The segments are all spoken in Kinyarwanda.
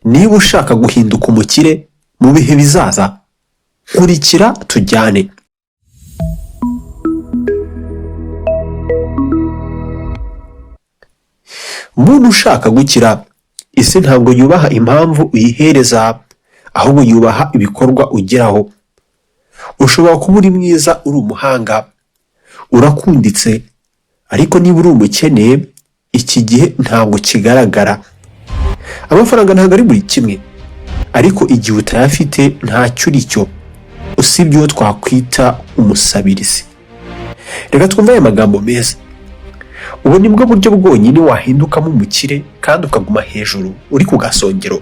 Niba ushaka guhinduka umukire mu bihe bizaza, nkurikira tujyane. Muntu ushaka gukira, isi ntabwo yubaha impamvu uyihereza, ahubwo yubaha ibikorwa ugeraho. Ushobora kuba uri mwiza, uri umuhanga, urakunditse, ariko niba uri umukene, iki gihe ntabwo kigaragara. Amafaranga ntabwo ari buri kimwe, ariko igihe utayafite ntacyo uri cyo, usibye uwo twakwita umusabirizi. Reka twumve aya magambo meza. Ubu ni bwo buryo bwonyine wahindukamo umukire kandi ukaguma hejuru uri ku gasongero.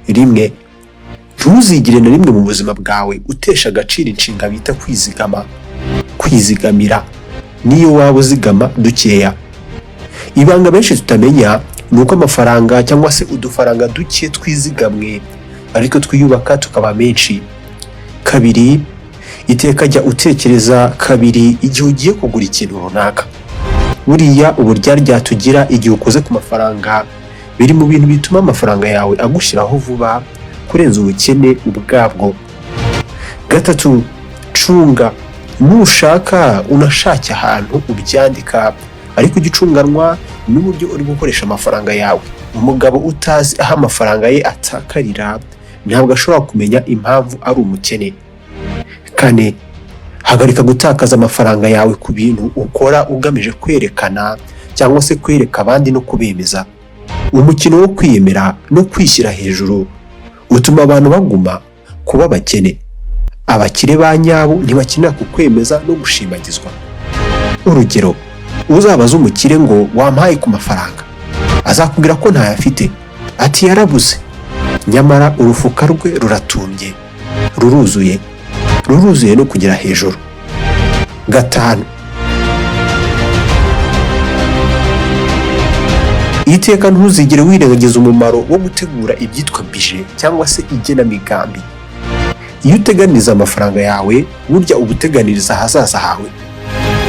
Rimwe, ntuzigire na rimwe mu buzima bwawe utesha agaciro inshinga bita kwizigama, kwizigamira, niyo waba uzigama dukeya. Ibanga benshi tutamenya ni uko amafaranga cyangwa se udufaranga duke twizigamwe ariko twiyubaka tukaba menshi. Kabiri, iteka jya utekereza kabiri igihe ugiye kugura ikintu runaka. Buriya uburyarya tugira igihe ukoze ku mafaranga biri mu bintu bituma amafaranga yawe agushyiraho vuba kurenza ubukene ubwabwo. Gatatu, cunga. Nushaka unashake ahantu ubyandika, ariko ujye ucunganwa n'uburyo uri gukoresha amafaranga yawe. Umugabo utazi aho amafaranga ye atakarira ntabwo ashobora kumenya impamvu ari umukene. Kane, hagarika gutakaza amafaranga yawe ku bintu ukora ugamije kwerekana cyangwa se kwereka abandi no kubemeza. Umukino wo kwiyemera no kwishyira hejuru utuma abantu baguma kuba abakene. Abakire ba nyabo ntibakenera kukwemeza no gushimagizwa. Urugero, uzabaza umukire ngo wampaye ku mafaranga, azakubwira ko ntayafite, ati yarabuze. Nyamara urufuka rwe ruratumbye, ruruzuye, ruruzuye no kugera hejuru. Gatanu, iteka ntuzigere wirengagiza umumaro wo gutegura ibyitwa bije cyangwa se igenamigambi. Iyo uteganiriza amafaranga yawe, burya uba uteganiriza ahazaza hawe.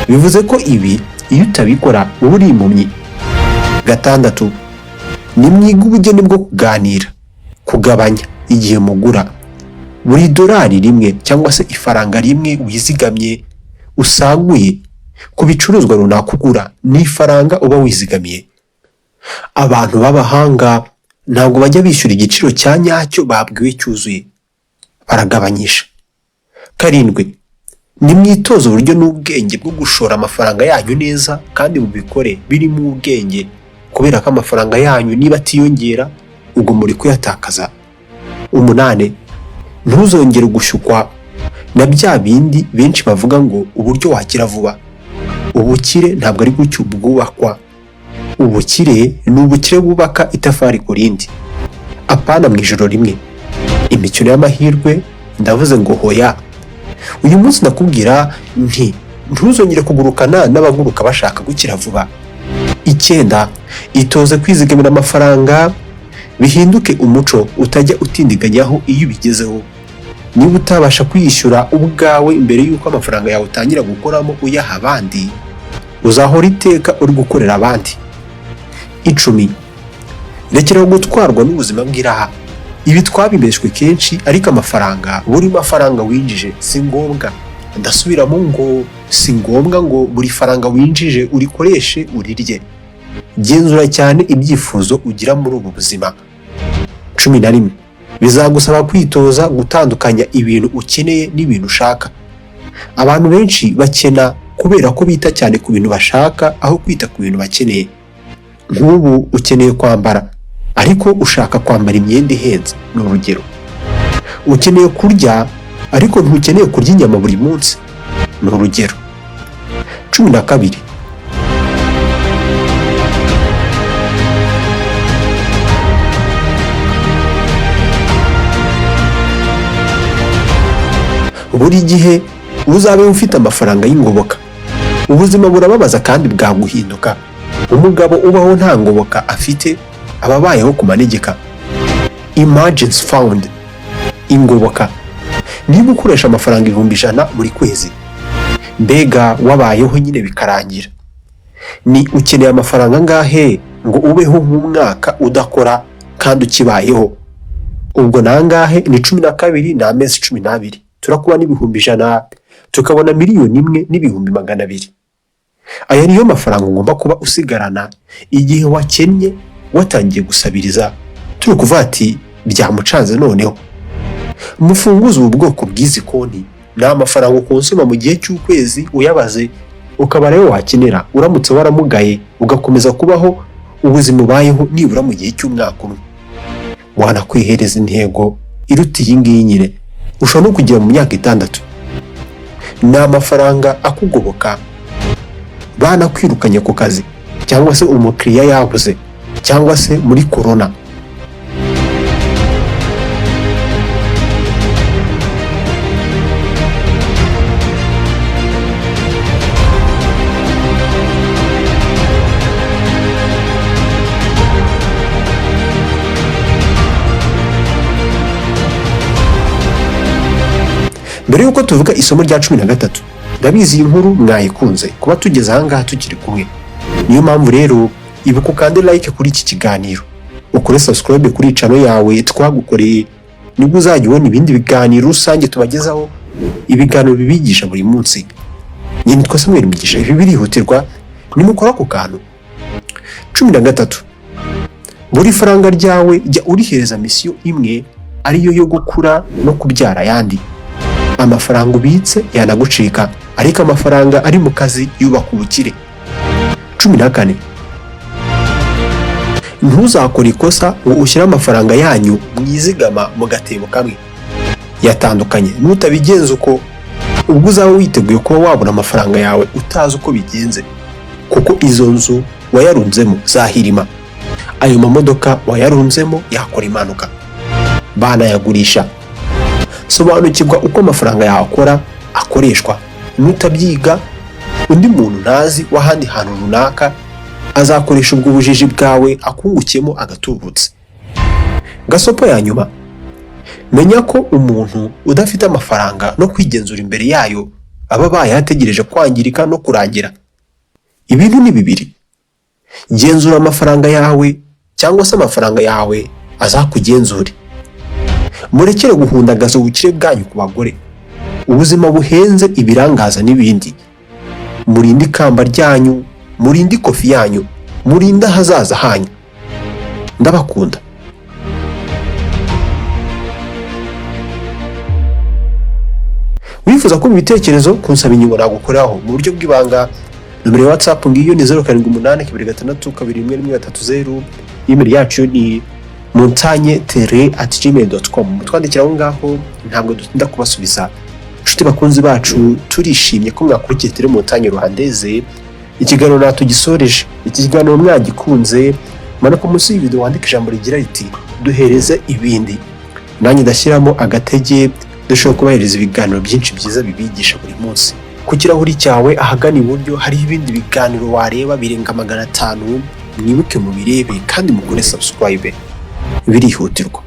Bivuze ko ibi iyo utabikora uba uri impumyi. Gatandatu, nimwige ubugeni bwo kuganira, kugabanya igihe mugura. Buri dorari rimwe cyangwa se ifaranga rimwe wizigamye usaguye ku bicuruzwa runaka ugura ni ifaranga uba wizigamiye. Abantu b'abahanga ntabwo bajya bishyura igiciro cya nyacyo babwiwe cyuzuye, baragabanyisha. Karindwi, nimwitoze uburyo n'ubwenge bwo gushora amafaranga yanyu neza kandi mubikore birimo ubwenge, kubera ko amafaranga yanyu niba atiyongera ubwo muri kuyatakaza. Umunane, ntuzongere gushyukwa na bya bindi benshi bavuga ngo uburyo wakira vuba. Ubukire ntabwo ari gutyo bwubakwa. Ubukire ni ubukire bwubaka itafari ku rindi, apana mu ijoro rimwe. Imikino y'amahirwe ndavuze ngo hoya. Uyu munsi ndakubwira nti ntuzongere kugurukana n'abaguruka bashaka gukira vuba. Icyenda, itoze kwizigamira amafaranga bihinduke umuco utajya utindiganyaho iyo ubigezeho. Niba utabasha kwiyishyura ubwawe mbere y'uko amafaranga yawe utangira gukoramo uyaha abandi, uzahora iteka uri gukorera abandi. 10, rekeraho gutwarwa n'ubuzima bw'iraha. Ibi twabibeshwe kenshi, ariko amafaranga, buri mafaranga winjije si ngombwa. Ndasubiramo ngo si ngombwa ngo buri faranga winjije urikoreshe urirye. Genzura cyane ibyifuzo ugira muri ubu buzima. 11, bizagusaba kwitoza gutandukanya ibintu ukeneye n'ibintu ushaka. Abantu benshi bakena kubera ko bita cyane ku bintu bashaka aho kwita ku bintu bakeneye. Nk'ubu ukeneye kwambara, ariko ushaka kwambara imyenda ihenze, ni urugero. Ukeneye kurya, ariko ntukeneye kurya inyama buri munsi, ni urugero. 12, buri gihe uzabe ufite amafaranga y'ingoboka. Ubuzima burababaza kandi bwaguhinduka. Umugabo ubaho nta ngoboka afite aba abayeho ku manegeka. Emergency fund, ingoboka. Niba ukoresha amafaranga 100,000 buri kwezi, mbega wabayeho nyine bikarangira, ni ukeneye amafaranga angahe ngo ubeho nk'umwaka udakora Kandi ukibayeho ubwo nangahe? Ni 12, ni amezi 12. Turakuba n'100,000, tukabona 1,200,000. Aya niyo mafaranga ugomba kuba usigarana igihe wakennye, watangiye gusabiriza, turi kuvuga ati byamucanze. Noneho mufunguze ubu bwoko bw'izi konti. Ni amafaranga ukonsoma mu gihe cy'ukwezi, uyabaze ukaba ariyo wakenera uramutse waramugaye, ugakomeza kubaho ubuzima ubayeho nibura mu gihe cy'umwaka umwe. Wanakwihereza intego iruta iyi ngiyi nyine, ushobora no kugera mu myaka 6. Ni amafaranga akugoboka banakwirukanye ku kazi, cyangwa se umukiriya yabuze, cyangwa se muri korona. Mbere y'uko tuvuga isomo rya 13, ndabizi iyi nkuru mwayikunze kuba tugeze ahangaha tukiri kumwe. Niyo mpamvu rero ibuka ukande like kuri iki kiganiro, ukore subscribe kuri channel yawe twagukoreye, nibwo uzajya ubona ibindi biganiro rusange tubagezaho, ibiganiro bibigisha buri munsi. Njye nitwa Samuel Mugisha. Ibi birihutirwa, nimukora ako kantu. 13, buri faranga ryawe jya urihereza mission imwe, ariyo yo gukura no kubyara ayandi. Amafaranga ubitse yanagucika, ariko amafaranga ari mu kazi yubaka ubukire. 14, ntuzakore ikosa ngo ushyire amafaranga yanyu mu izigama mu gatebo kamwe, yatandukanye. Nutabigenza uko, ubwo uzaba witeguye kuba wabona amafaranga yawe utazi uko bigenze, kuko izo nzu wayarunzemo zahirima, ayo mamodoka wayarunzemo yakora impanuka banayagurisha. Sobanukirwa uko amafaranga yawe akora, akoreshwa. Nutabyiga, undi muntu ntazi w'ahandi hantu runaka azakoresha ubwo bujiji bwawe akungukiyemo agatubutse. Gasopo ya nyuma: menya ko umuntu udafite amafaranga no kwigenzura imbere yayo aba abaye ategereje kwangirika no kurangira. Ibintu ni bibiri: genzura amafaranga yawe, cyangwa se amafaranga yawe azakugenzure. Murekere guhundagaza ubukire bwanyu ku bagore, ubuzima buhenze, ibirangaza n'ibindi. Murinde ikamba ryanyu, murinde ikofi yanyu, murinde ahazaza hanyu. Ndabakunda. Wifuza kumva ibitekerezo, kunsaba inyungu nagukoreraho mu buryo bw'ibanga, nomero ya WhatsApp ngiyo ni 0782621130. Email yacu ni montagne@gmail.com. Mutwandikira aho ngaho, ntabwo dutinda kubasubiza. Inshuti bakunzi bacu, turishimye ko mwakurikiye Tele Montagne Rwandeze. Ikiganiro natugisoreje. Iki kiganiro mwagikunze, manuka munsi y'iyi video wandika ijambo rigira riti "Duhereze ibindi", nanjye ndashyiramo agatege dushobora kubahereza ibiganiro byinshi byiza bibigisha buri munsi. Ku kirahuri cyawe ahagana iburyo hariho ibindi biganiro wareba birenga 500. Mwibuke mubirebe kandi mukore subscribe, birihutirwa.